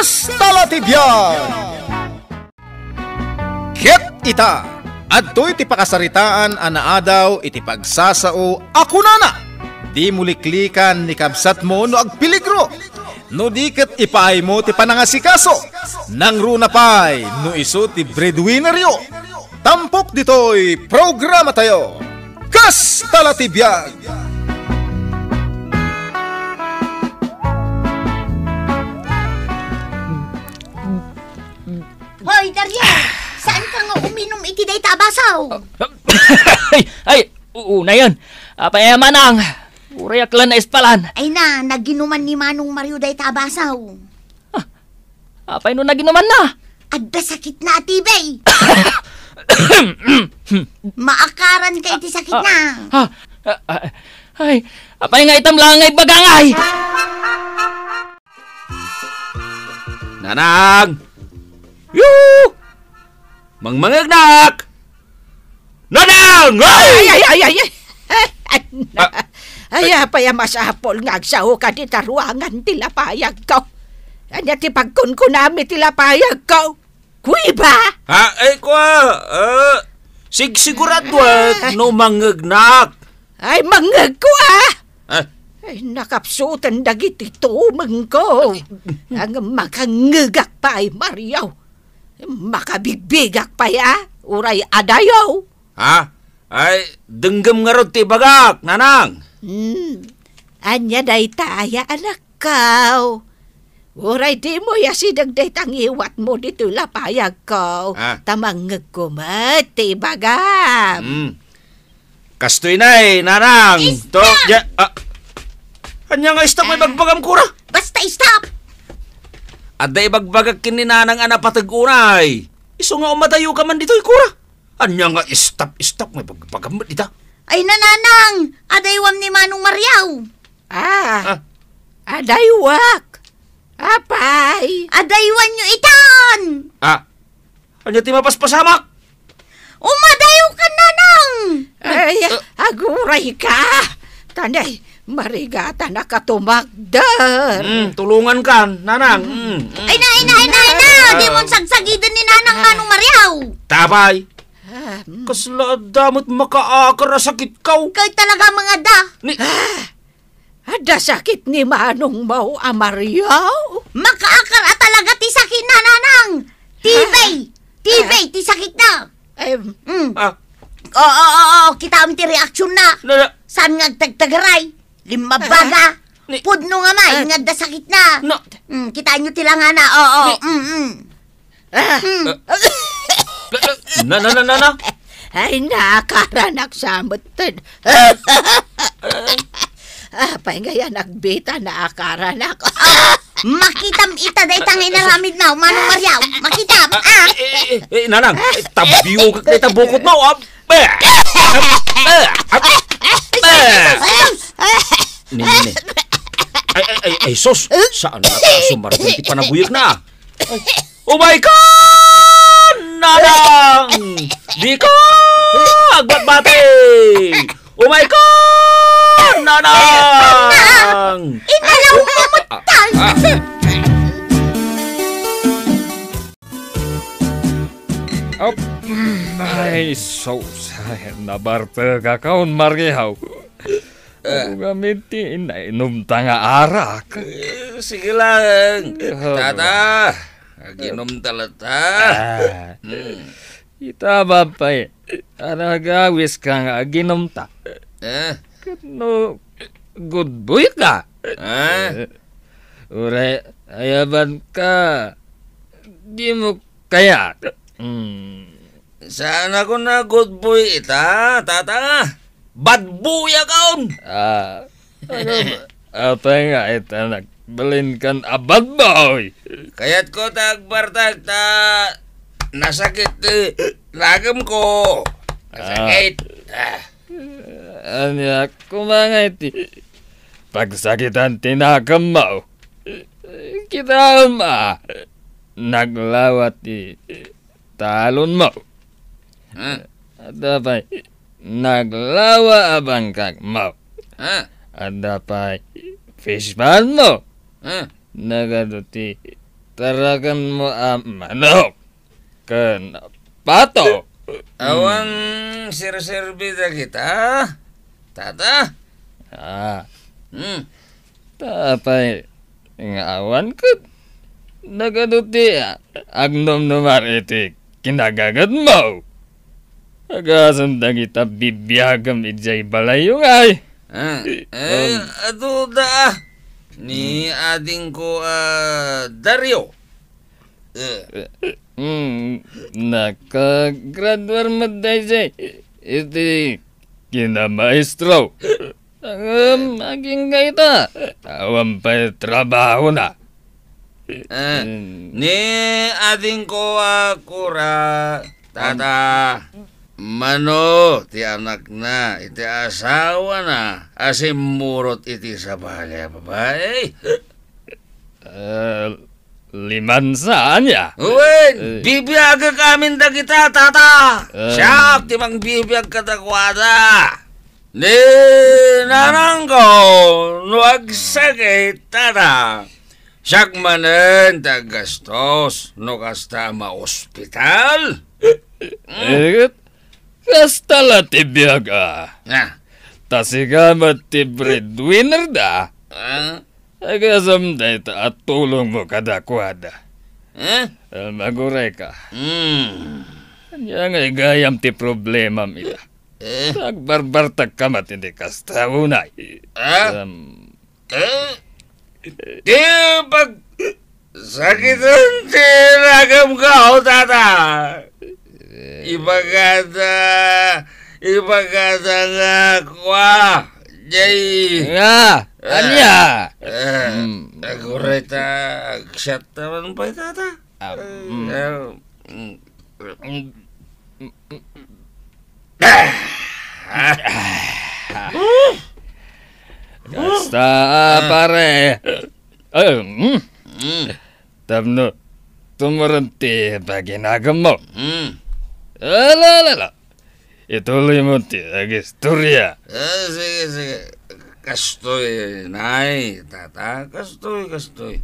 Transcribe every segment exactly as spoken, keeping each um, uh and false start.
Kasta la ti biag! Ket ita, adtoy ti pakasaritaan a naadaw iti pagsasao a kunana, "Dimo liklikan ni kabsatmo no agpeligro, no di ket ipaaymo ti panangasikaso, nangruna pay no isu ti breadwinneryo." Tampok ditoy programatayo, Kasta la ti biag! Hoy, Dario! Saan ka nga uminom iti dayta a baso? Ay, ay, unayon. Apay a manang? Uray ak la naispalan. Ay na, naginuman ni Manong Mario dayta a baso. Ah, apay no naginuman na? Adda sakit na a T B. Maakaran ka iti sakit na. Ah, ah, ah, ay, apay nga itam lang nga ibaga ngay? Nanang! Yoo! Mangmangegnak! Nanang! Ay! Ay, ay, ay, ay, ay! Ah. Ay, apay a masapul nga agsaoka dita ruangan ti lapayagko? Ania ti pagkunkunam iti lapayagko? Kuiba? Ha? Ay, kua, ah, sigsiguraduak no mangngegnak. Ay, mangngegko, ah! Ah. Ay, nakapsuten dagiti tumengko. Ang makanngegak pay, Mario. Makabigbigak pay, ah, uray adayo. Ha? Ay, denggem ngarud ti ibagak, nanang. Hmm. Ania dayta aya, anakko? Uray dimo asideg dayta ngiwatmo ditoy lapayagko, ah, ta mangngegko met ti ibagam. Hmm. Kastoy nay, nanang. Stop! To, ya, ah. Ania nga stop nga ibagbagam, kua? Basta stop! Adda ibagbagak ken ni nanang a napateg unay. Isu nga umadayoka man ditoy, kua. Ania nga stop, stop nga ibagbagam met dita? Ay, nanang, adaywam ni Manong Mariaw. Ah, ah, adaywak. Apay? Adaywanyo itan! Ah, ania ti mapaspasamak? Umadayo ka, nanang! Ay, eh, aguray ka! Tanay, marigatan a katumagder. Mm, tulungan kan, nanang. Mm, mm. Ay na, ay na, ay na, ay na! Ah. Di mo sagsagiden ni nanang Manong Mariaw! Tapay! Ah, mm. Kasla adda met makaakar a sakit kaw. Kay talaga mga da. Ni- Ah! Adda sakit ni manongmo a Mario? Makaakar a talaga ti sakit na, nanang. T B. Ah. T B ti sakit na. Em. Mm. Ah. Oo, oo, oo. Kitaem ti reaksyon na. Na, na. Saan nga agtagtagaray? Limmabaga. Ah. Ni- Pudno nga may, ah, nga adda sakit na. No. Mm, kitaenyo ti langana. Oo, ni- mm, mm. Ah. Hmm. Na, na, na, na, na? Ay, naakaranak sa metten. Apay nga yan, nagbita, naakaranak. Ah, makitam ita dayta nga inaramid na, Manong Mariaw. Makitam, ah. Eh, eh, eh, eh, nanang, eh, tabiwak dayta bukot mo, ah. Ni, ni, ni. Ay, ay, ay, ay, sus. Saan na tayo sumargan ti panaguyek na? Ay, umay ka, nanang! Di ka agbatbati! Umay ka, nanang! Inalaw mo, ah, ah, ah. Ap-, ay, sus. Ay, nabartek akon, Mariaw. Ah. Adu ngamin ti inainomta nga arak. Eh, sige lang. Ah, tata, aginomta latta. Ah. Hmm. Ita, Bapay, aragawis ka nga aginomta. Eh? Ket no good boy ka. Ah? Eh, uray ayaban ka. Di mo kaya. Hmm. Saan ako na good boy ita, tata? Bad boy akon! Ah, ano ba? Apay nga ita nagbalin kan a bad boy? Kayat ko ta agbartak ta nasakit ti lagem ko. Nasakit. Ah. Ah. Ania, kumangay ti pagsakitan ti nakemmo. Kitaem a naglawa ti talonmo. Ah. Adda pay naglawa a bangkagmo. Ah. Adda pay fish pond mo. Ah. Nagadu ti tarakenmo a manok ken pato. Awan serserbi dagita, tata? Ah. Hmm. Apay nga awan ket nagadu ti agnomnomar iti kinagagedmo? Agasem dagita bibiagem idiay balayyo ngay. Ah, eh, Um. Adu da, ah. Ni adingko, ah, Dario. Eh. Mm, nakagraduar met daydiay iti kinamaestro. Ngem agingga ita, awan pay trabahona. Eh, Mm. Ni adingko a kura, tata, mano ti anakna iti asawana a simmurot iti sabali a babai? Eh, limansa, ania? Wen, Eh. bibiagek amin dagita, tata. Eh. Siak ti mangbibiag kadakuada. Ni nanangko, no agsakit, tata, siak manen ti aggastos no kasta a maospital. Eh, kasta la ti biag, a. Ah. Ta sika met ti breadwinner da. Ah? Agasem dayta a tulongmo kadakuada. Eh? Em, agurayka. Hmm. Ania ngay gayam ti problemam ita? Eh? Agbarbartakka met iti kasta unay. Ah? Em, Eh? Ti pag-, sakiten ti ragamko, tata. Ibagada, ibagada nga kua, jay. Nga, ania? Eh, Hmm. Agurayta, agsiat taman pay, tata. Ah, mm. Eh, mm. Kasta, pare. Ay, mm. Mm. Tapno tumuron ti paginagammo. Mm. Ala, ala, ala. Ituloy mo ti agistorya. Ah, sige, sige. Kastoy, nay, tata. Kastoy, kastoy.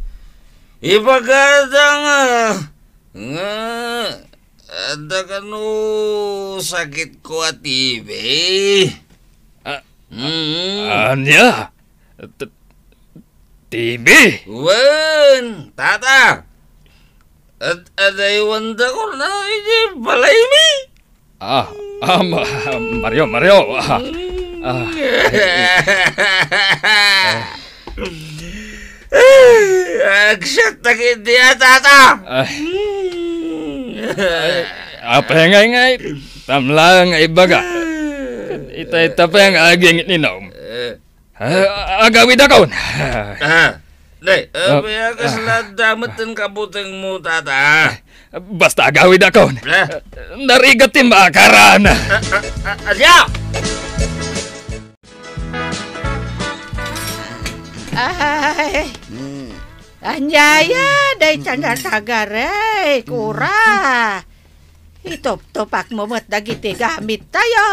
Ibagada nga, nga, adda kano sakitko a T B. Ah, Mm. Ania? T-, T B? Wen, tata. Ad-, adaywan da ko na iti balaymi. Ah, ah, ma-, Mario, Mario. Ah, ah. Ay, agsiat ta ketdi a, tata. Ay. Ay, apay ngay ngay, tamla nga ibaga. Ita, ita pay nga aging inom. Eh. Ah, agawidakon. Ah, nay, ah, Oh, apay a kasla ah. Damet ti kabutengmo, tata? Basta agawidakon. Ah. Narigat ti maakaran. Ah, ah, ah, ania? Ay. Hmm. Ania ya, dayta nga tagarey, kura. Ituptupakmo met dagiti gamittayo.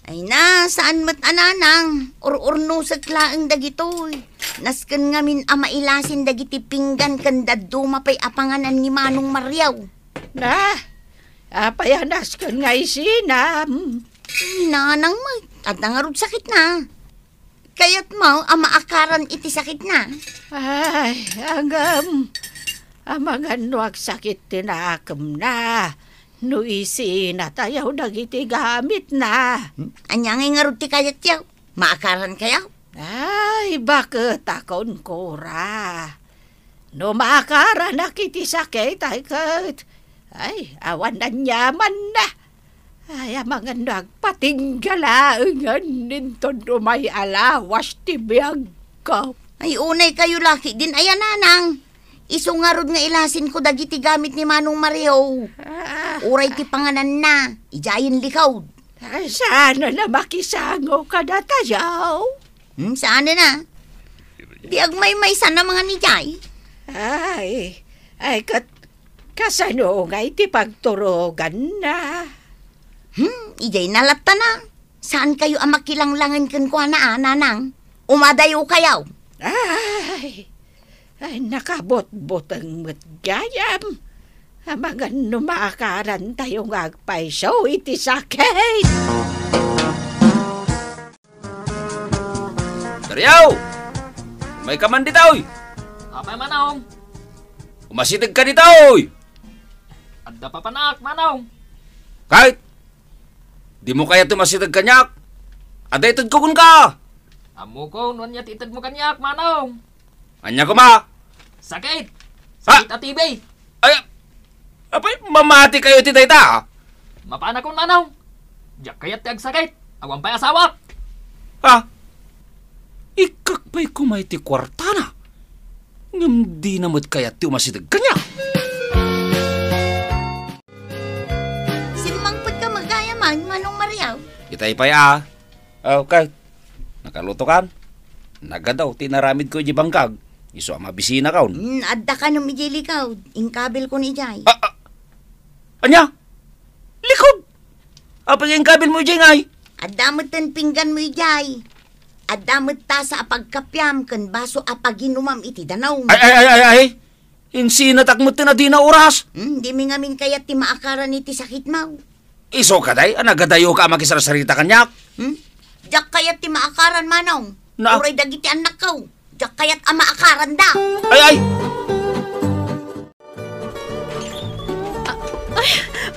Ay na, saan met a nanang, ur-urnosek laeng dagitoy. Nasken ngamin a mailasin dagiti pinggan ken dadduma pay a panganan ni Manong Mario. Na, apay a nasken nga isinam? Ni nanang met, adda ngarud sakitna. Kayatmo a maakaran iti sakitna? Ay, agam, amangan no agsakit ti nakemna. No isinatayo dagiti gamitna. Hmm? Ania ngay ngarud ti kayatyo? Maakarankayo? Ay, baket a kunkura. No maakaranak iti sakit, ay ket, ay, awan aniamanna. Ay, amangan no agpatingga laengen inton umay a lawas ti biagko. Ay, unay kayo laki din aya nanang. Isu ngarud nga ilasinko dagiti gamit ni Manong Mario. Ah. Uray ti pangananna, idiayen likod. Ay, saan a makisango kadatayo? Hmm, saan na? Di agmaymaysan a mangan idiay? Ay, ay, kat-, kasano ngay ti pagturoganna? Hmm, idiay na latta na. Saan kayo a makilanglangen kenkuana, a, nanang? Umadayo kayo. Ay, Ay, nakabutbuteng met gayam. Amangan no maakarantayo nga agpayso iti sakit. Dario! Umayka man ditoy! Apay, Manong? Umasiteg ka ditoy! Adda papanak, Manong. Kay, dimo kayat ti umasiteg kaniak? Adda itedko kenka! Ammokon no ania ti itedmo kaniak, Manong. Ania koma? Sakit! Ha? Sakit a T B! Ay, apay, mamatikayo iti dayta, a? Mapanakon, Manong. Diak kayat ti agsakit. Awan pay asawak. Ha? Ikkak pay koma iti kuartana. Ngem dina met kayat ti umasiteg kaniak. Simmangpetka met gayam, Manong Mario. Itay pay, a. Okay. Nakalutokan? Nagadaw ti inaramidko idiay bangkag. Isu a mabisinakon. Mm, adda kanom idiay likod. Inkabilkon idiay. A, a, ania? Likod? Apay nga inkabilmo idiay ngay? Adda metten pingganmo idiay. Adda met tasa a pagkapiam ken baso a paginumam iti danum. Ay, ay, ay, ay, ay. Insinatak metten a dina oras. Hmm, dimi ngamin kayat ti maakaran iti sakitmo. Isu kadi a nagadayoka a makisarsarita kaniak? Hmm? Diak kayat ti maakaran, Manong. Na? Uray dagiti annakko. Diak kayat a maakaranda. Ay, ay! Ay,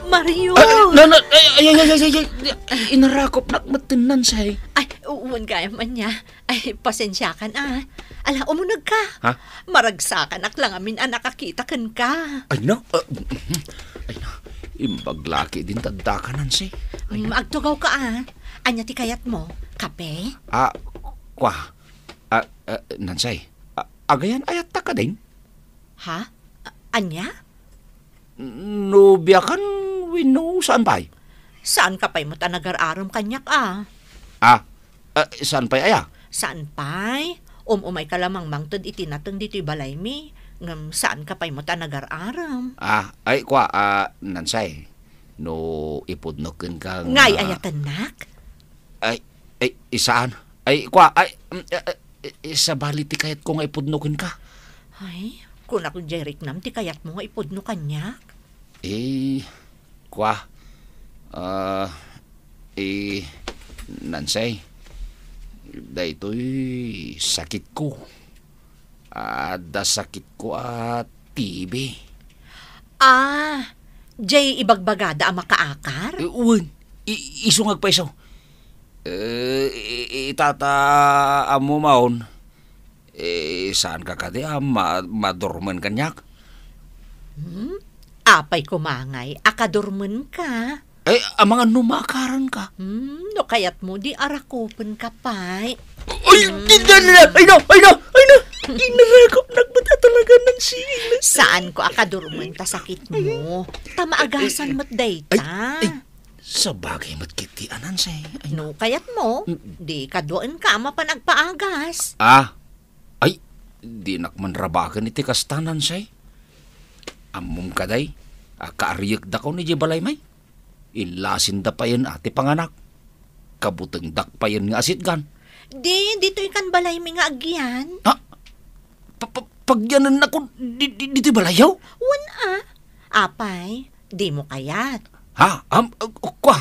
Mario! Ay, na, na, ay, ay, ay, ay, ay, ay, ay, inarakopnak metten, Nansay. Ay, wen gayam ania. Ay, pasensiakan, a. Ala, umunegka. Ha? Maragsakanak la ngamin a nakakita kenka. Ay, na, ah, ay, na, imbag la ketdin ti addaka, Nansay. Ay, Mm, na. Agtugawka, a. Ania ti kayatmo? Kape? Ah, kua. Ah, ah, Nansay. Ah, agayan ayatta kadin? Ha? A-, ania? Nobiakan wenno saan pay? Saanka pay met a nagar-arem kaniak, a? Ah, ah, saan pay aya? Saan pay? Um-umayka la mangmangted iti nateng ditoy balaymi, ngem saanka pay met a nagar-arem. Ah, ay, kua, ah, Nansay, no ipudno kenka nga Ngay ayatennak? Ay, ay, saan? Ay, kua, ay, mm, eh, eh, eh, sabali ti kayatko nga ipudno kenka. Ay, kunak diay riknam ti kayatmo nga ipudno kaniak? Eh, kua, ah, eh, Nansay, daytoy sakitko. Adda sakitko a T B. Ah, diay ibagbagada a makaakar? Eh, wen, i-, isu nga agpayso. Eh, i-, i-, itata ammo maon, eh, saanka kadi a ma-, madurmen kaniak? Hmm? Apay koma ngay a kadurmenka? Eh, amangan no maakaranka. Hmm, no kayatmo, di arakupenka pay. Ay, Hmm. di, di, di, ay na, ay na, ay na! Inarakopnak met a talaga, Nansay. Saanko a kadurmen ta sakitmo. Ta maagasan met dayta. Ay, ay, sabagay met ketdi, Nansay. Ay, No kayatmo, Mm. di kaduaenka a mapan agpaagas. Ah, ay, dinak man rabaken iti kasta, Nansay. Ammom kadi a kaariekdakon idiay balaymi? Illasinda payen a ti panganak. Kabutengdak payen nga asitgan. Di, ditoy kan balaymi nga agyan. Ha? Pa-, pa-, pagyanennakon di, di, ditoy balayyo? Wen a. Apay, dimo kayat? Ha? Am, uh, kua?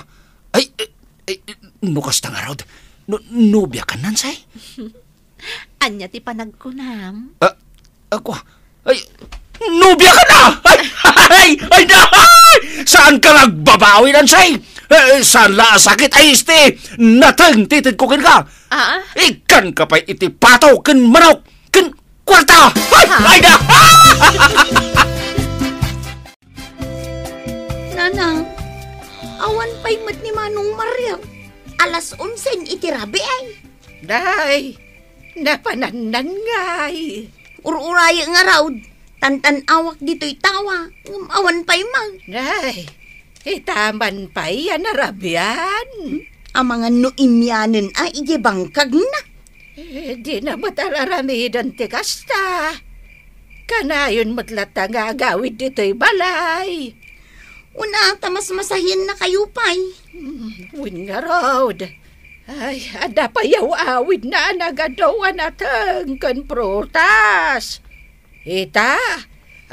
Ay, ay, ay, no kasta ngarud, no, nobiakan, Nansay? Ania ti panagkunam? Ah, ah, kua? Ay, nobiakan a! Ay, ay, ay, na! Saanka nga agbabawi, Nansay? Eh, saan la a sakit? Ay, isti, nateng ti itedko kenka. Ah? Ikkanka pay iti pato ken manok ken kuarta! Ay, Ha? ay, na! Nanang, awan pay met ni Manong Mario. Alas onse iti rabii, ay. Day, napanannan ngay. Ur-uraye ngarud, tantan-awak ditoy tawa, ngem awan pay man. Day, ita man pay a narabian. Amangan no immianen a idiay bangkagna. Eh, dina met ar-aramiden ti kasta. Kanayon met latta nga agawid ditoy balay. Una, ta masmasahiennakayo pay. Hmm, wen ngarud. Ay, adda pay aw-awidna a nagadu a nateng ken prutas. Ita,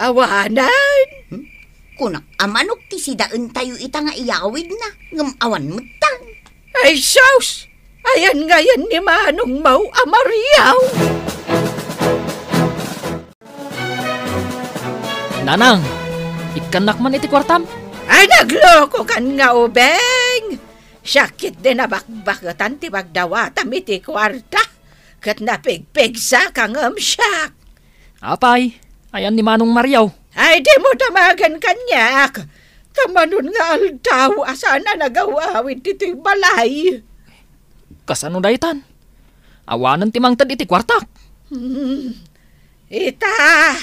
awanen. Hmm? Kunak a manok ti sidaentayo ita nga iyawidna, ngem awan metten. Ay sus! Ayan ngayen ni manongmo a Maria. Nanang, ikkannak man iti kuartam? Ay, naglokokan nga ubing! Siak ketdi nabakbaketan ti pagdawatam iti kuarta, ket napigpigsa ka ngem siak. Apay, ayan ni Manong Mario? Ay, dimo damagen kaniak. Ta manon nga aldaw a saan a nagaw-awid ditoy balay. Kasano daytan? Awanen ti mangted iti kuartak. Hmm. Ita,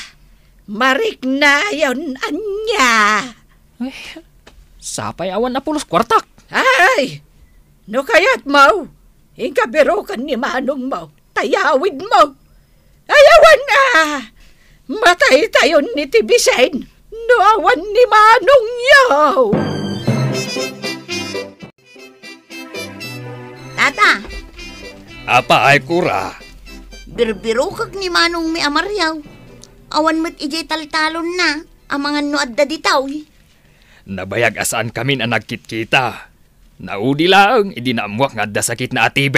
mariknayon ania? Eh, sapay awan a pulos kuartak. Ay, no kayatmo, inka biroken ni manongmo, ta iyawidmo. Ay, awan a! Mataytayon iti bisin no awan ni manongyo! Tata! Apay, Kura? Birbirokek ni manongmi a Mario. Awan met idiay taltalonna, amangan no adda ditoy. Nabayag a saankamin a nagkitkita. Naudi laeng idi naammoak nga adda sakitna a T B.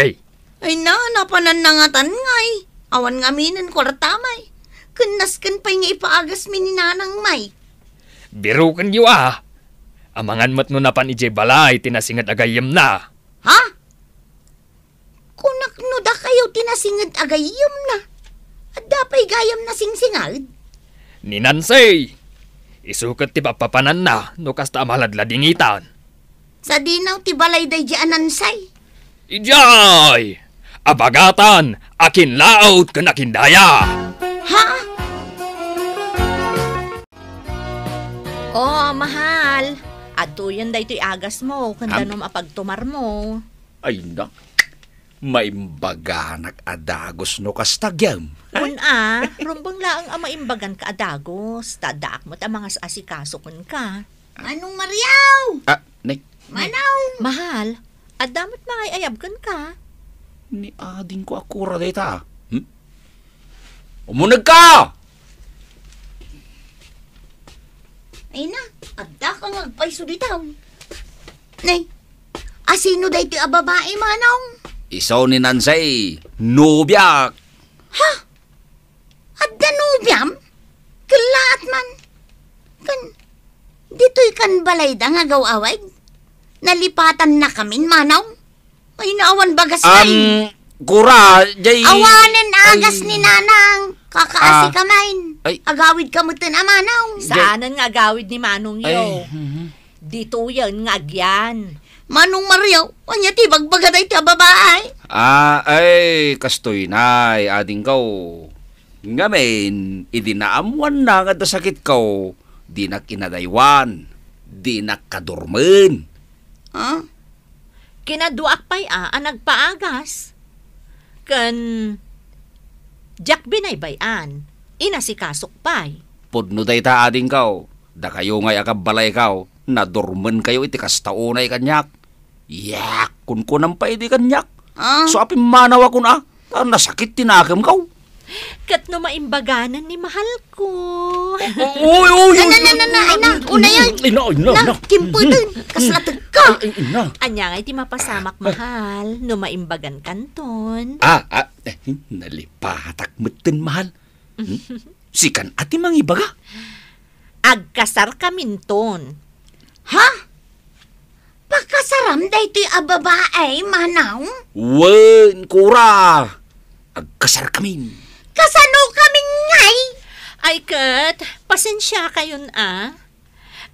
Ay na, napananna ngatan ngay. Awan ngaminen kuarta may. Ken nasken pay nga ipaagasmi ni nanang may. Birokenyo a. Amangan met no napan idiay balay ti nasinged a gayyemna. Ha? Kunak no dakayo ti nasinged a gayyemna. Adda pay gayyemna singsinged? Ni Nancy! Isu ket ti pappapananna no kasta a maladladingitan. Sadino ti balay daydi a Nancy? Idiay! Abagatan, akinlaot ken akindaya! Ha? Oh, mahal. Adtoyen daytoy agasmo, ken Am- danum a pagtumarmo. Ay, nak. Maimbaganak a dagus no kasta, Gem. Wen a, rumbeng laeng a maimbaganka a dagus, ta addaak met a mangas-asikaso kenka. Manong Mariaw! Ah, ne? Manong! Mahal, adda met mangay-ayab kenka. Ni adingko a Kura dayta. Hmm? Umunegka! Ay na, adda ka nga agpayso dita. Nay, asino daytoy a babae, manong? Isu ni Nancy, nobiak. Ha? Adda nobiam? Kellaat man. Ken, ditoy kan balayda nga agaw-awid? Nalipatannakamin, manong? Ay, naawan bagas, ay. Am, Kura, jay. Awanen agas ni Nanang. Kakaasi ka man. Ay. Agawid ka metten a manong. Saanen nga agawid ni manongyo. Ay, mhm. Ditoyen nga agyan. Manong Mario, ania ti bagbaga dayta a babae? Ah, ay, kastoy nay, adingko. Ngamin, idi naammoanna nga adda sakitko, dinak inadaywan, dinak kadurmen. Ha? Kinaduaak pay a, a nagpaagas. Ken diak binaybay-an, inasikasok pay. Pudno dayta, adingko. Dakayo ngay a kabbalayko, nadurmenkayo iti kasta unay kaniak. Yak, kunkunam pay idi kaniak. Ah? So, apimmanaw a kun a, ta nasakit ti nakemko. Ket no maimbaganen ni mahalko. O-, oy, oy, oy, Na, na, na, na, na, ay, na, unay, ay. Ay, na, ay, na, Na, na. Kimputen, kasla tegka. Ay, ay, na. Ania ngay ti mapasamak, mahal, no maimbagankanton? Ah, ah, eh, nalipatak metten, mahal. Hmm? Sikan a ti mangibaga? Agkasarkaminton. Ha? Pakasaram daytoy a babae, manong? Wen, Kura. Agkasarkamin. Kasano kamin ngay? Ay ket, pasensiakayon a.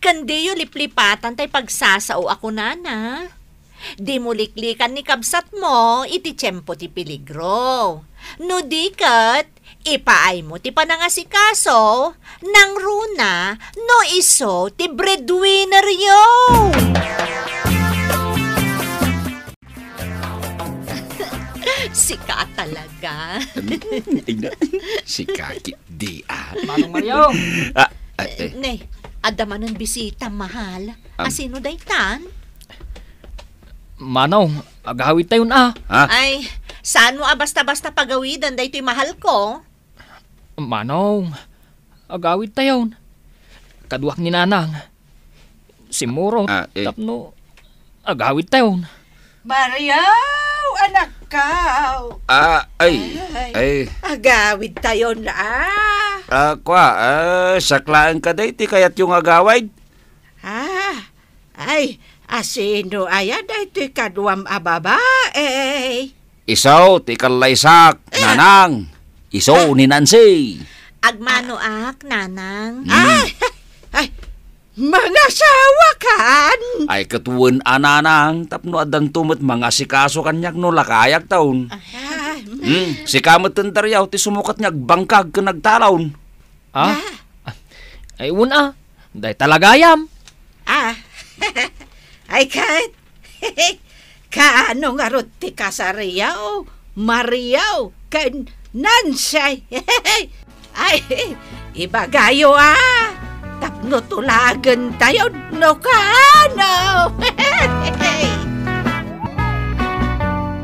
Ken diyo liplipatan tay pagsasao a kunana. Dimo liklikan ni kabsatmo iti tiempo ti peligro. No di ket, ipaaymo ti panangasikaso, nangruna no isu ti breadwinneryo. Sika talaga. Ay, na, sika ketdi, ah. Manong Mario. Ah, ah, eh. Ne, adda manen bisita, mahal. Am- Asino daytan? Manong, agawidtayon, ah. Ha? Ay, saan mo a basta-basta pagawiden daytoy mahalko? Manong, Agawidtayon. Kaduak ni Nanang. Simmurot. Ah, eh. Tapno agawidtayon. Mario, anakko. Ah, ay, Ay, ay. Agawidtayon, ah. Ah, kwa, ah, siak laeng kadi ti kayatyo nga agawid? Ah, ay, asino aya daytoy kaduam a babae? Isu ti kallaysak, Ah. Nanang. Isu Ah. ni Nancy. Agmanoak, Nanang. Hmm. Ay, ay, mangasawakan? Ay, ket wen a, Nanang, tapno addanto met mangasikaso kaniak no lakayakton. Ay, Hmm, sika met ti dayta ti sumukat nga agbangkag ken agtalon. Ah? Ah. Ay, wen a. Dayta la gayam. Ah. Ay, ket. Kaano ngarud ti kasariyo, Mario, ken Nancy? Ay, ibagayo, ah. Tapno tulagentayon no kaano.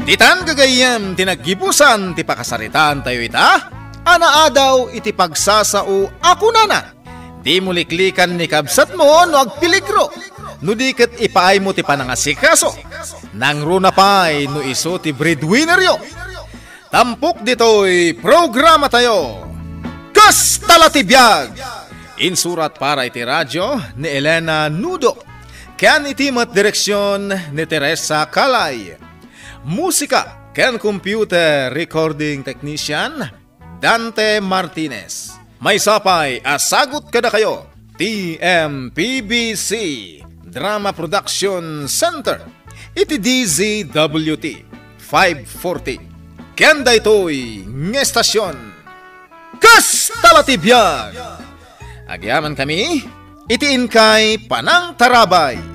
Ditan gagayyem ti naggibusan ti pakasaritaantayo ita, a naadaw iti pagsasao a kunana, dimo liklikan ni kabsatmo no agpeligro, no di ket ipaaymo ti panangasikaso. Nangruna pay no isu ti breadwinneryo. Tampok ditoy programatayo. Kasta la ti biag! Insurat para iti radio ni Elena Nudo, ken iti met direksion ni Teresa Calay. Musika ken computer recording technician, Dante Martinez. Maysa pay a sagut kadakayo, T M P B C Drama Production Center, iti D Z W T five forty. Ken daytoy nga estasion, Kasta la ti biag! Agyamankami iti inkay panangtarabay.